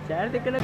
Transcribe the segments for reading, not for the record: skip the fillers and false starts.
Chair ತಿಕ್ಕಣ.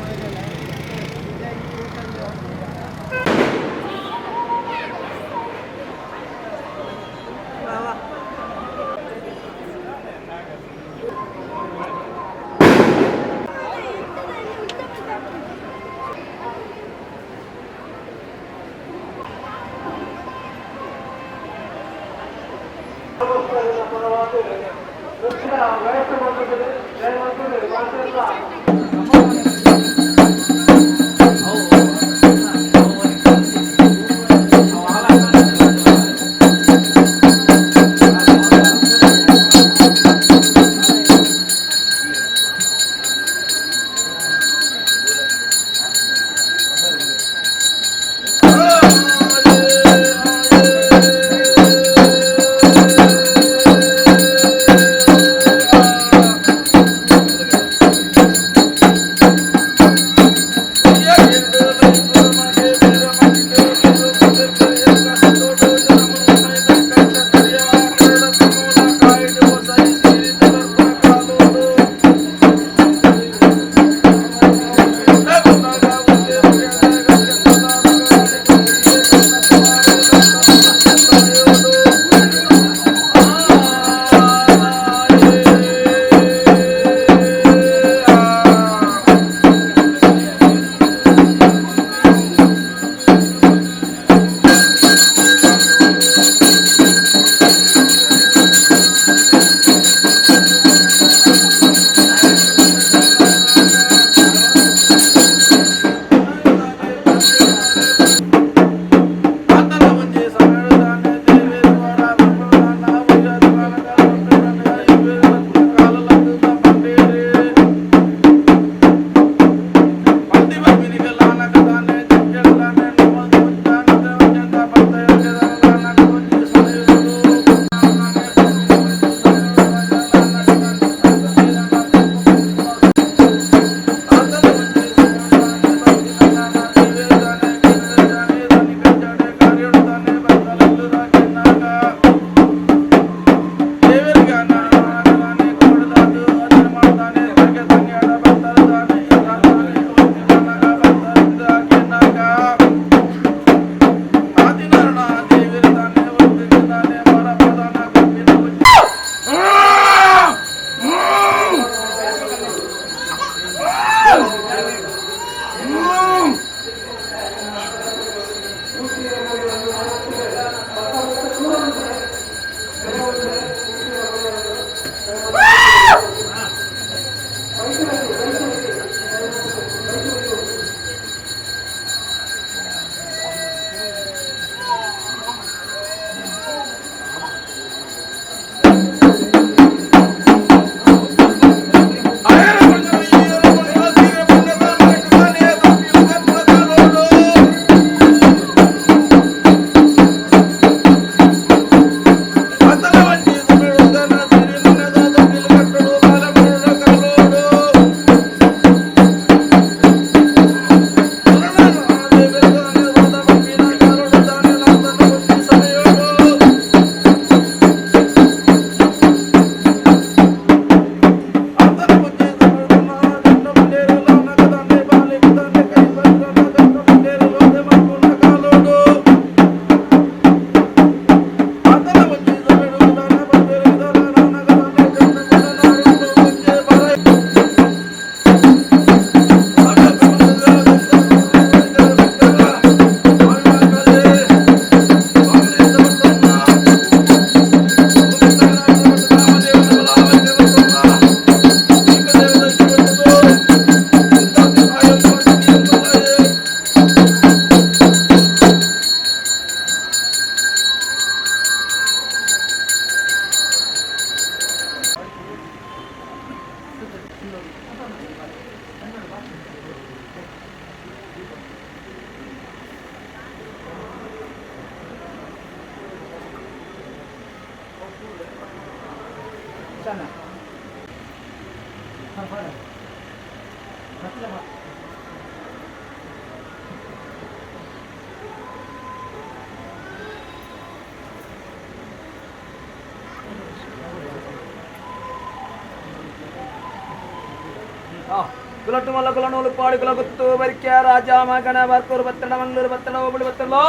ಕುಲಟ್ಟು ಮಲ್ಲ ಕುಲನೂಲು ಪಾಡು ಕುಲ ಗುತ್ತು ಬರಿಕೆ ರಾಜ ಮಗಣ ಬರ್ಕೂರು ಬತ್ತಡ ಮಂಗಳೂರು ಬತ್ತಡ ಒಬ್ಬಳಿ ಬತ್ತಲೋ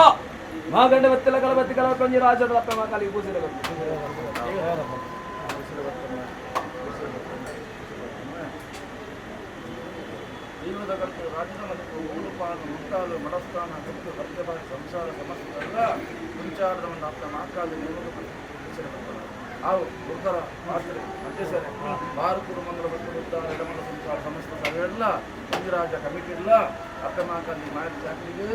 ಮಾಗಂಡ ಬತ್ತಲ ಕಲ ಬತ್ತಿ ಕಲ ಕೊಂಜಿ ರಾಜ ಅಪ್ಪ ಮಾಕಾಲಿಗೆ ಪೂಜೆ ದೈವದ ಕರ್ತು ರಾಜನ ಮದಕು ಊರುಪಾನು ಮುಂತಾಲು ಮಡಸ್ಥಾನ ಗುತ್ತು ಬರ್ಜಬಾರಿ ಸಂಸಾರ ಸಮಸ್ತ ಮುಂಚಾರದ ಒಂದು ಅಪ್ಪ ಮಾಕಾಲಿ ಆವು ಗುರುತರ ಮಾತ್ರೆ ಅಧ್ಯಕ್ಷರೇ ಭಾರತದ ಮಂಗಲ ಭಕ್ತರು ಉದ್ದಾರ ಎಡಮಲ ಸಂಸಾರ ಸಮಸ್ತ ಸಭೆಯಲ್ಲ ಮಂಜುರಾಜ ಕಮಿಟಿ ಇಲ್ಲ ಅಪ್ಪ ಮಾಕಾಲಿ ಮಾರಿ ಚಾಕರಿಗೆ.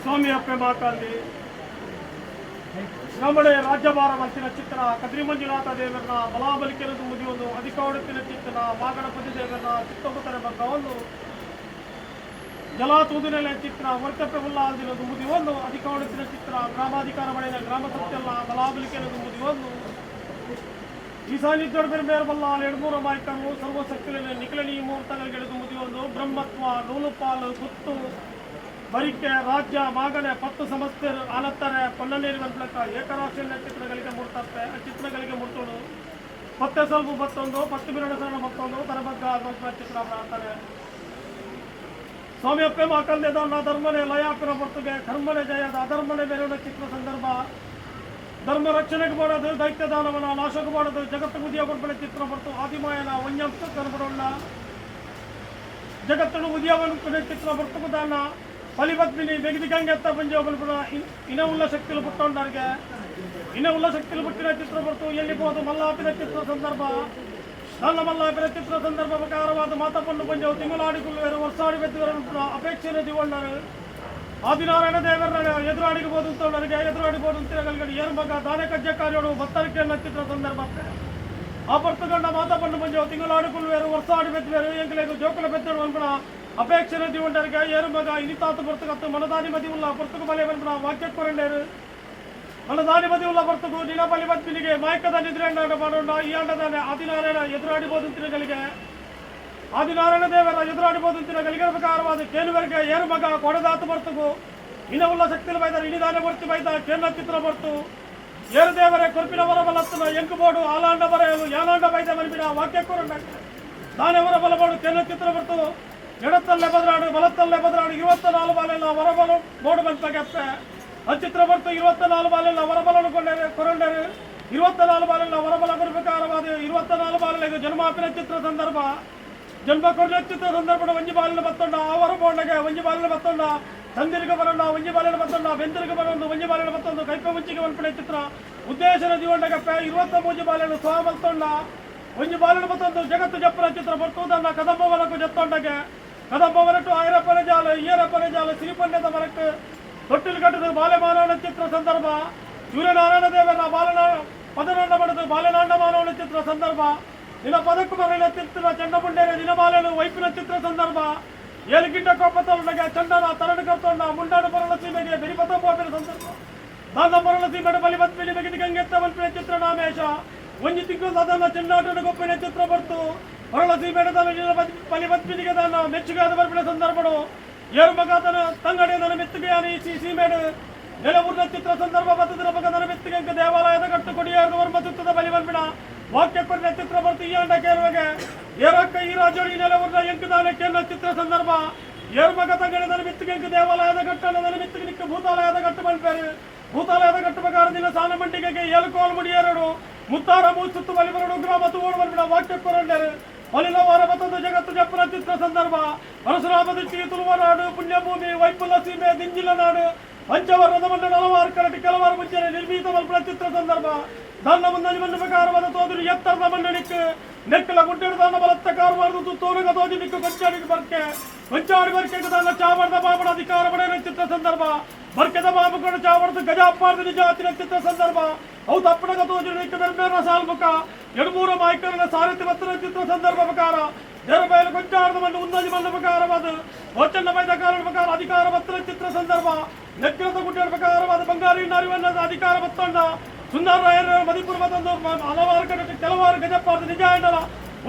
ಸ್ವಾಮಿ ಅಪ್ಪೆ ಮಾತಾಡಿ ನಮ್ಮಡೆ ರಾಜ್ಯಭಾರ ಮಂತಿನ ಚಿತ್ರ ಕದ್ರಿ ಮಂಜುನಾಥ ದೇವರನ್ನ ಬಲಾಬಲಿಕೆನ ಮುಗಿಯುವುದು ಅಧಿಕಾರತ್ತಿನ ಚಿತ್ರ ಮಾಗಣಪತಿ ದೇವರನ್ನ ಚಿತ್ತೊಬ್ಬತರ ಬಗ್ಗವನ್ನು ಜಲಾತೂದಿನೆಲೆ ಚಿತ್ರ ವರ್ತಪ್ಯ ಉಲ್ಲಾದಿನ ಮುಗಿಯುವುದು ಅಧಿಕಾರತ್ತಿನ ಚಿತ್ರ ಗ್ರಾಮಾಧಿಕಾರ ಪಡೆದ ಗ್ರಾಮ ಸತ್ಯಲ್ಲ ಬಲಾಬಲಿಕೆನ ಮುಗಿಯುವುದು ಈ ಸಾನ್ನಿಧ್ಯ ಬೇರೆ ಬಲ್ಲ ಎಡ್ಮೂರ ಮಾಯ್ಕರು ಸರ್ವಶಕ್ತಿಯಲ್ಲಿ ನಿಖಲನಿ ಮುಹೂರ್ತಗಳಿಗೆ ಮುಗಿಯುವುದು ಬ್ರಹ್ಮತ್ವ ನೂಲುಪಾಲು ಗುತ್ತು ಬರಿಕೆ ರಾಜ್ಯ ಮಾಗಣೆ ಪತ್ತು ಸಮಸ್ಯೆ ಆಲತ್ತಾರೆ ಪೊನ್ನನೇರಿ ಮನ್ಪ್ಲಕ್ಕ ಏಕರಾಶಿಯ ಚಿತ್ರಗಳಿಗೆ ಮೂರ್ತಪ್ಪೆ ಚಿತ್ರಗಳಿಗೆ ಮೂರ್ತೋಡು ಪತ್ತೆ ಸ್ವಲ್ಪ ಬತ್ತೊಂದು ಪತ್ತು ಬಿರಣ ಸರಣ ಮತ್ತೊಂದು ತರಬಗ್ಗ ಚಿತ್ರ ಮಾಡ್ತಾರೆ. ಸ್ವಾಮಿ ಅಪ್ಪೆ ಮಾಕಲ್ದೆ ಧರ್ಮನೆ ಲಯಾಪಿನ ಬರ್ತುಗೆ ಕರ್ಮನೆ ಜಯದ ಅಧರ್ಮನೆ ಬೇರೆ ಚಿತ್ರ ಸಂದರ್ಭ ಧರ್ಮ ರಕ್ಷಣೆಗೆ ಮಾಡೋದು ದೈತ್ಯ ದಾನವನ ನಾಶಕ್ಕೆ ಮಾಡೋದು ಜಗತ್ತು ಉದಿಯ ಕೊಡ್ಬಳೆ ಚಿತ್ರ ಬರ್ತು ಆದಿಮಾಯನ ವನ್ಯಾಂಶ ಕನಬಡೋಣ ಜಗತ್ತನ್ನು ಉದಿಯವನು ಚಿತ್ರ ಬರ್ತುದಾನ ಬಲಿಪತ್ಮಿನಿ ಬೆಗದಿಗಂಗೆತ್ತ ಪಂಜೋಬಲ್ಪುರ ಇನ ಉಳ್ಳ ಶಕ್ತಿಲು ಪುಟ್ಟೊಂಡರ್ಗೆ ಇನ ಉಳ್ಳ ಶಕ್ತಿಲು ಪುಟ್ಟಿನ ಚಿತ್ರ ಬರ್ತು ಎಲ್ಲಿ ಬೋದು ಮಲ್ಲಾಪಿನ ಚಿತ್ರ ಸಂದರ್ಭ ನನ್ನ ಮಲ್ಲಾಪಿನ ಚಿತ್ರ ಸಂದರ್ಭ ಪ್ರಕಾರವಾದ ಮಾತಪಣ್ಣು ಪಂಜವು ತಿಂಗಳಾಡಿ ಕುಳ್ಳುವರು ವರ್ಷಾಡಿ ಬೆದ್ದುವರು ಅಪೇಕ್ಷೆಯನ್ನು ದಿಗೊಂಡರು ಆದಿನಾರಾಯಣ ದೇವರ ಎದುರಾಡಿಗೆ ಬೋದು ಅಂತವರಿಗೆ ಎದುರಾಡಿ ಬೋದು ಅಂತಿರಗಲ್ಗಡಿ ಏರ್ಮಗ ದಾನೆ ಕಜ್ಜೆ ಕಾರ್ಯೋಡು ಭತ್ತರಿಕೆ ಚಿತ್ರ ಸಂದರ್ಭ ಆ ಪರ್ತುಗಂಡ ಮಾತಪಣ್ಣು ಪಂಜವು ತಿಂಗಳಾಡಿ ಕುಳ್ಳುವರು ವರ್ಷಾಡಿ ಬೆದ್ದುವರು ಎಂಕಲೆಗು ಜೋಕುಲ ಬೆದ್ದರು ಅನ್ಪಣ ಅಪೇಕ್ಷೆನ ದಿವಂಡರಿಗೆ ಏರುಮಗ ಇನಿತಾತ ಪೊರ್ತುಗತ್ತು ಮನದಾನಿ ಉಲ್ಲ ಪೊರ್ತುಗು ಬಲೆ ಬನ್ಪಣ ವಾಕ್ಯ ಕೊರಂಡೇರು ಮನದಾನಿ ಮದಿ ಉಲ್ಲ ಪೊರ್ತುಗು ನಿನ ಬಲಿ ಬದ್ಮಿನಿಗೆ ಮಾಯಕದ ನಿದ್ರೆಂಡ ಮಾಡೋಣ ಈ ಅಂಡದಾನೆ ಆದಿನಾರಾಯಣ ಎದುರಾಡಿ ಬೋದಂತಿನಗಳಿಗೆ ಆದಿನಾರಾಯಣ ದೇವರ ಎದುರಾಡಿ ಬೋದಂತಿನಗಳಿಗೆ ಪ್ರಕಾರವಾದ ಕೇಳುವರಿಗೆ ಏರುಮಗ ಕೊಡದಾತು ಬರ್ತುಗು ಇನ ಉಲ್ಲ ಶಕ್ತಿಲು ಬೈದಾರ ಇನಿದಾನೆ ಬರ್ತಿ ಬೈದ ಕೇಂದ್ರ ಚಿತ್ರ ಬರ್ತು ಏರು ದೇವರೇ ಕೊರ್ಪಿನ ವರಬಲತ್ತನ ಎಂಕು ಬೋಡು ಆಲಾಂಡ ಬರೆಯಲು ಯಾಲಾಂಡ ಬೈದ ಮನಿಬಿನ ವಾಕ್ಯ ಕೊರಂಡ ದಾನೆ ವರಬಲ ಬೋಡು ಕೇಂದ್ರ ಚಿತ್ರ ಬರ್ತು ಎಡತ್ತಲ್ಲೇ ಬದಲಾಡು ಬಲತ್ತಲ್ಲೇ ಬದಲಾಡು 24 ಬಾಲೆಲ್ಲ ವರಬಲ ಬೋಡು ಬಂತಾಗತ್ತೆ ಅಚಿತ್ರ ಬರ್ತು 24 ಬಾಲೆಲ್ಲ ವರಬಲನು ಕೊರಂಡರು 24 ಬಾಲೆಲ್ಲ ವರಬಲ ಕೊರಬೇಕಾರವಾದ 24 ಬಾಲೆಗೆ ಜನ್ಮಾಪಿನ ಚಿತ್ರ ಸಂದರ್ಭ ಜನ್ಮ ಕೊರಲ ಚಿತ್ರ ಸಂದರ್ಭ ಒಂಜಿ ಬಾಲಿನ ಬತ್ತೊಂಡ ಆ ವರ ಬೋಂಡಗೆ ಒಂಜಿ ಬಾಲಿನ ಬತ್ತೊಂಡ ಚಂದಿರಿಗ ಬರೋಣ ಒಂಜಿ ಬಾಲಿನ ಬತ್ತೊಂಡ ಬೆಂದಿರಿಗ ಬರೋಣ ಒಂಜಿ ಬಾಲಿನ ಬತ್ತೊಂದು ಕೈಪ ಮುಂಚಿಗೆ ಒಲ್ಪಡೆ ಚಿತ್ರ ಉದ್ದೇಶನ ದಿವಂಡಗಪ್ಪ 23 ಬಾಲಿನ ಸ್ವಾಮಲ್ತೊಂಡ ಒಂಜಿ ಬಾಲಿನ ಬತ್ತೊಂದು ಜಗತ್ತು ಜಪ್ಪನ ಚಿತ್ರ ಬರ್ತುದನ್ನ ಕದಂಬವನಕ್ಕೂ ಜತ್ತೊಂಡಗೆ ಕದಂಬವನಟ್ಟು ಆಯಿರಪ್ಪನ ಜಾಲ ಈಯರಪ್ಪನ ಜಾಲ ಸಿರಿಪನ್ಯದ ಮರಕ್ಕೆ ತೊಟ್ಟಿಲು ಕಟ್ಟದ ಬಾಲೆಮಾನವನ ಚಿತ್ರ ಸಂದರ್ಭ ಸೂರ್ಯನಾರಾಯಣ ದೇವರ ಬಾಲನ ಪದನಂಡ ಪಡೆದು ಬಾಲನಾಂಡ ಮಾನವನ ಚಿತ್ರ ಸಂದರ್ಭ ನಿನ್ನ ಪದಕ್ಕೂ ಬರಲಿಲ್ಲ ಚಿತ್ರ ಚಂಡಮುಂಡೇರ ದಿನಮಾಲನು ವೈಪಿನ ಚಿತ್ರ ಸಂದರ್ಭ ಏಲುಗಿಂಡ ಕೋಪತೊಂಡಗೆ ಚಂಡನ ತರಡು ಕರ್ತೊಂಡ ಮುಂಡಾಡು ಬರಲ ಸೀಮೆಗೆ ಬೆರಿಪತ ಪೋಪಿನ ಸಂದರ್ಭ ದಾನ ಬರಲ ಸೀಮೆಡ ಬಲಿ ಬತ್ಪಿಲಿ ಬೆಗಿದಿ ಗಂಗೆತ್ತ ಮಲ್ಪಿನ ಚಿತ್ರ ನಾಮೇಶ ಒಂಜಿ ತಿಂಗಳು ಅದನ್ನ ಚೆಂಡಾಟನ ಗೊಪ್ಪಿನ ಚಿತ್ರ ಬರ್ತು ಹೊರಳ ಸೀಮೆಡದನ ಬಲಿ ಬತ್ಪಿಲಿಗೆ ದಾನ ಮೆಚ್ಚುಗಾದ ಬರ್ಪಿನ ಸಂದರ್ಭಡು ಏರುಮಗಾತನ ತಂಗಡಿಯದನ ಮೆತ್ತುಗೆ ಅನಿಸಿ ಸೀಮೆಡು ನೆಲವೂರ್ನ ಚಿತ್ರ ಸಂದರ್ಭ ಬತ್ತದ ಬಗದನ ಮೆತ್ತುಗೆ ದೇವಾಲಯದ ಕಟ್ಟು ಕೊಡಿಯಾರದ ವರ್ಮ ತುತ್ತದ ಬಲಿ ಬಲ್ಪಿನ ವಾಕ್ಯ ಕೊರಿನ ಚಿತ್ರ ಬರ್ತು ಈ ಅಂಡ ಕೇಳುವಗೆ ಏರಕ್ಕ ಈ ರಾಜೋಡಿ ನೆಲವೂರ್ನ ಎಂಕುದಾನೆ ಕೇಳ ಚಿತ್ರ ಸಂದರ್ಭ ಏರುಮಗ ತಂಗಡಿಯದನ ಮೆತ್ತುಗೆ ದೇವಾಲಯದ ಕಟ್ಟಣದನ ಮೆತ್ತುಗೆ ನಿಕ್ಕ ಭೂತಾಲಯದ ಕಟ್ಟು ಮಲ್ಪೇರು ಭೂತಾಲಯದ ಕಟ್ಟು ಪ್ರಕಾರದಿಂದ ಸಾನ ಮಂಡಿಗೆಗೆ ಏಳುಕೋಲು ಮುಡಿಯೇರಡು ಮುತ್ತಾರ ಮೂಸುತ್ತು ಬಲಿಬರಡು ಗ್ರಾಮ ತೂವಡು ಬಲ್ಪಿನ ವಾಕ್ಯ ಕೊರಂಡರು ಬಲಿನ ವಾರ ಬತ್ತದ ಜಗತ್ತು ಜಪ್ಪನ ಚಿತ್ರ ಸಂದರ್ಭ ಪರಶುರಾಮ ದೃಷ್ಟಿಗೆ ತುಳುವ ನಾಡು ಪುಣ್ಯಭೂಮಿ ವೈಪುಲ ಸೀಮೆ ದಿಂಜಿಲ ನಾಡು ಪಂಚವರ್ಣದ ಮಂಡ ಹಲವಾರು ಕರಟಿ ಕೆಲವಾರು ಮುಂಚೆನೆ ನಿರ್ಮಿತ ಮಲ್ಪನ ಚಿತ್ರ ಸಂದರ್ಭ ದಾನ ಮುಂದನಿ ಮಣ್ಣು ಪ್ರಕಾರವಾದ ತೋದರು ಎತ್ತರದ ಮಂಡಳಿಕ್ ನೆಕ್ಕಲ ಗುಡ್ಡೆಡು ದಾನ ಬಲತ್ತ ಕಾರುವಾರದು ತೋರುಗ ತೋಜಿ ನಿಕ್ಕು ಕೊಂಚಾಡಿಗೆ ಬರ್ಕೆ ಕೊಂಚಾಡಿ ಬರ್ಕೆ ದಾನ ಚಾವಣದ ಬಾಬಣ ಅಧಿಕಾರ ಪಡೆಯ ಚಿತ್ರ ಸಂದರ್ಭ ಬರ್ಕೆದ ಬಾಬುಕೊಂಡು ಚಾವಣದ ಗಜಾಪಾರದ ನಿಜ ಅತಿನ ಚಿತ್ರ ಸಂದರ್ಭ ಅವು ತಪ್ಪಣಗ ತೋಜು ನಿಕ್ಕು ಬೆರ್ಬೇರ ಸಾಲ್ಮುಖ ಎಡುಮೂರ ಮಾಯ್ಕರನ ಸಾರಥಿ ಬತ್ತನ ಚಿತ್ರ ಸಂದರ್ಭ ಪ್ರಕಾರ ದೇವಬಯಲು ಕೊಂಚಾಡದ ಮಣ್ಣು ಉನ್ನತಿ ಮಣ್ಣು ಪ್ರಕಾರವಾದ ವಚನ ಬೈದ ಕಾರಣ ಪ್ರಕಾರ ಅಧಿಕಾರ ಬತ್ತನ ಚಿತ್ರ ಸಂದರ್ಭ ನೆಕ್ಕಲದ ಗುಡ್ಡೆಯ ಪ್ರಕಾರವಾದ ಬಂಗಾರಿ ನರಿವನ್ನ ಅಧಿಕಾರ ಬತ್ತೊಂಡ ಸುಂದರ ರಾಯರ ಮದಿಪುರ ಮತ್ತೊಂದು ಹಲವಾರು ಕಡೆ ಕೆಲವಾರು ಗಜಪ್ಪಾರದ ನಿಜ ಎಂಡಲ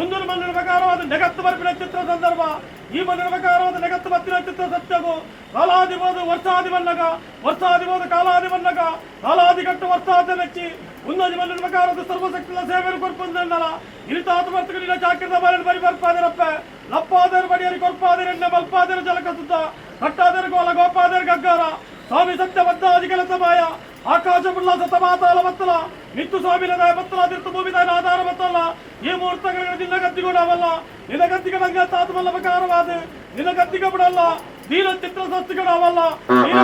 ಒಂದೊಂದು ಮಣ್ಣಿನ ಪ್ರಕಾರವಾದ ನೆಗತ್ತು ಬರ್ಪಿನ ಚಿತ್ರ ಸಂದರ್ಭ ಈ ಮಣ್ಣಿನ ಪ್ರಕಾರವಾದ ನೆಗತ್ತು ಬತ್ತಿನ ಚಿತ್ರ ಸತ್ಯಗು ಕಾಲಾದಿಬೋದು ವರ್ಷಾದಿ ಬನ್ನಗ ವರ್ಷಾದಿಬೋದು ಕಾಲಾದಿ ಬನ್ನಗ ಕಾಲಾದಿ ಕಟ್ಟು ವರ್ಷಾದ ಮೆಚ್ಚಿ ಉನ್ನತಿ ಮಣ್ಣಿನ ಪ್ರಕಾರದ ಸರ್ವಶಕ್ತಿಯ ಸೇವೆಯನ್ನು ಕೊರ್ಪುಂದಲ್ಲ ಇರಿತಾತ ಬರ್ತಕನಿನ ಚಾಕ್ರದ ಬಾಲಿನ ಬರಿ ಬರ್ಪಾದರಪ್ಪ ಲಪ್ಪಾದರ ಬಡಿಯರಿ ಕೊರ್ಪಾದರ ಎಣ್ಣೆ ಮಲ್ಪಾದರ ಜಲಕ ಸುದ್ದ ಕಟ್ಟಾದರ ಗೋಲ ಗೋಪಾದರ ಗಗ್ಗಾರ ಸ್ವಾಮಿ ಸತ್ಯಬದ್ಧ ಅಧಿಕಲತಮಾಯ ಆಕಾಶ ಬುಲ್ಲ ಸತಮಾತಾಲ ಬತ್ತಲ ನಿತ್ತು ಸ್ವಾಮಿಲದ ಬತ್ತಲ ತಿರ್ತು ಭೂಮಿದಾನ ಆಧಾರ ಬತ್ತಲ್ಲ ಈ ಮುಹೂರ್ತಗಳ ನಿನ್ನ ಗದ್ದಿಗೂಡವಲ್ಲ ನಿನ್ನ ಗದ್ದಿಗಡಂಗ ತಾತಮಲ್ಲ ಬಕಾರವಾದ ನಿನ್ನ ಗದ್ದಿಗ ಬಿಡಲ್ಲ ದೀನ ಚಿತ್ರ ಸಸ್ತಿಗಳವಲ್ಲ ದೀನ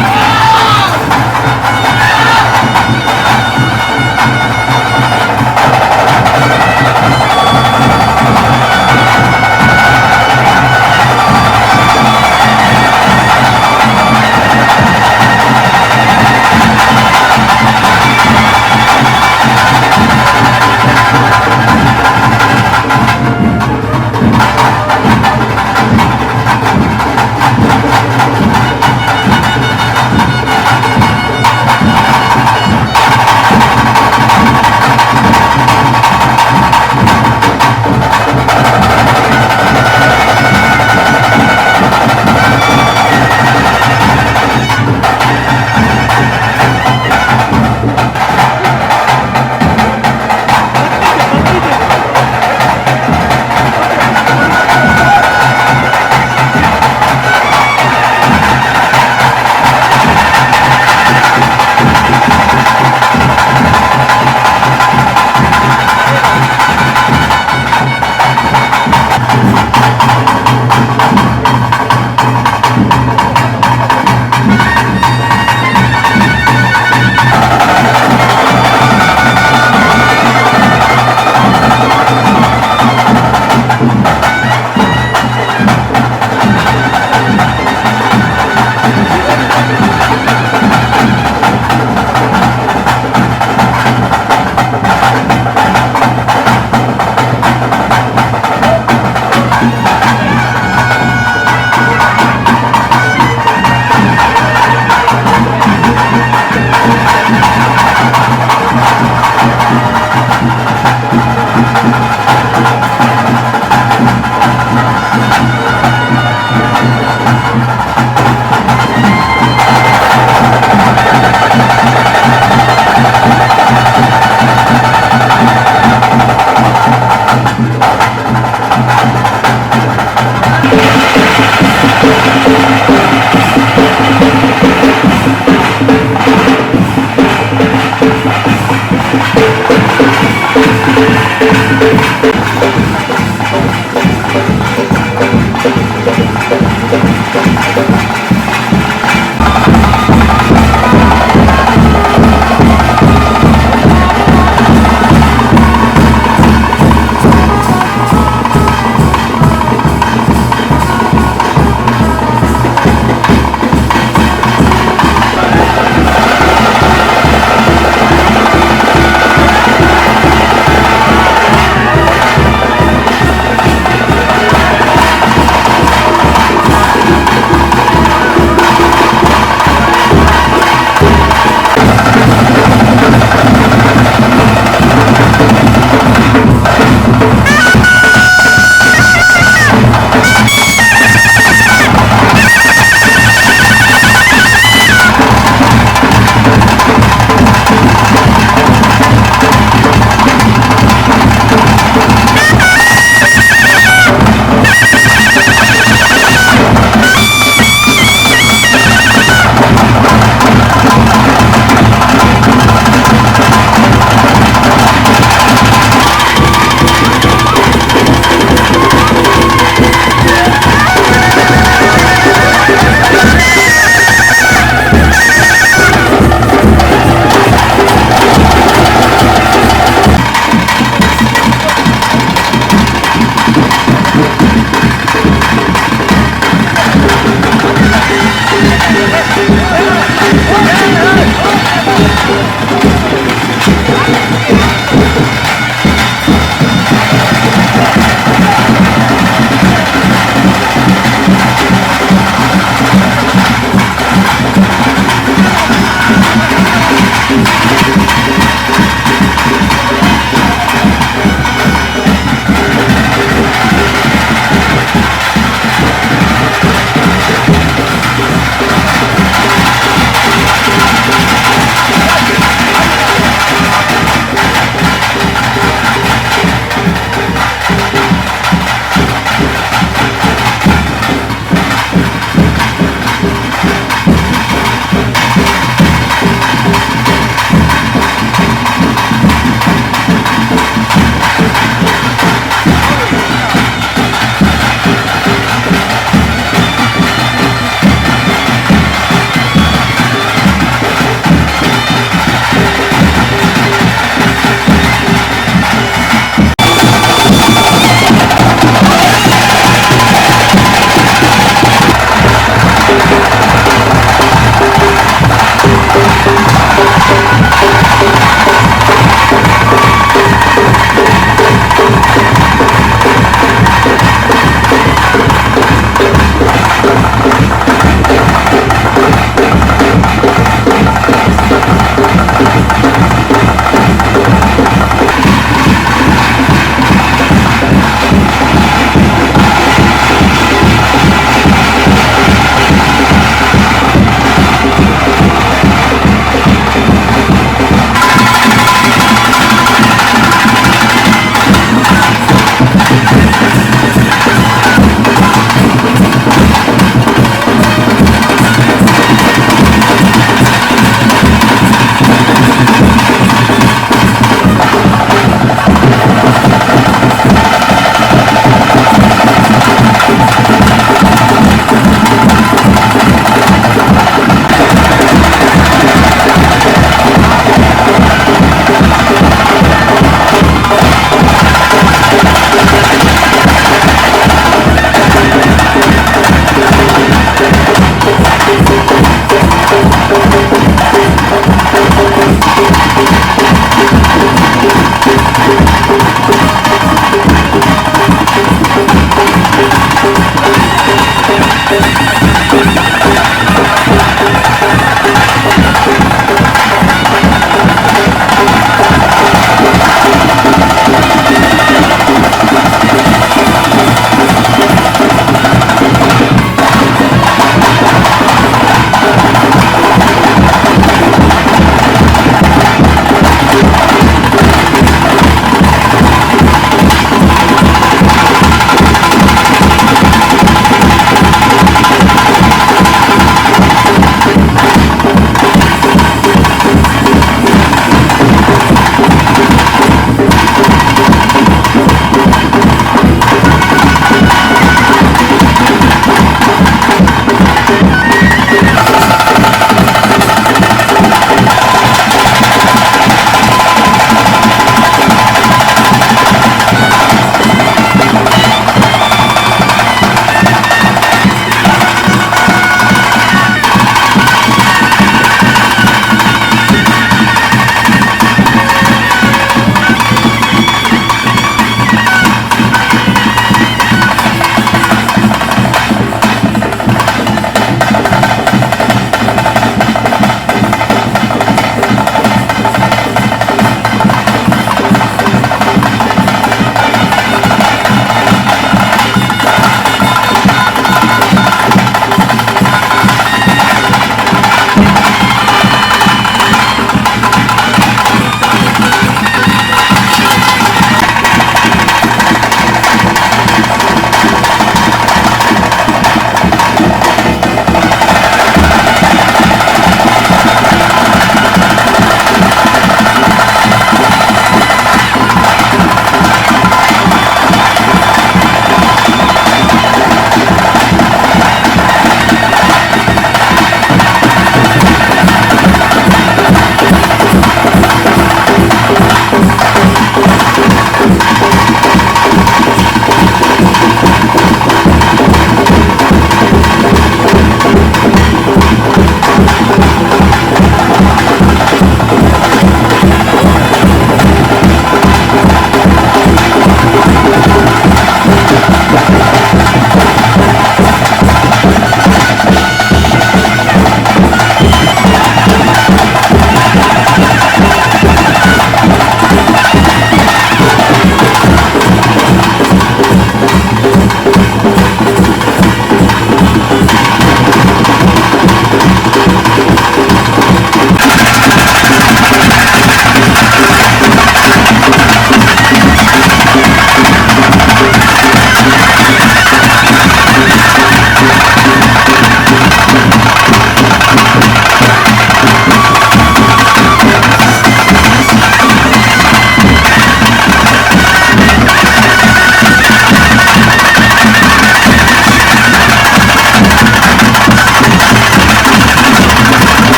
¡Ah!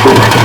Thank you.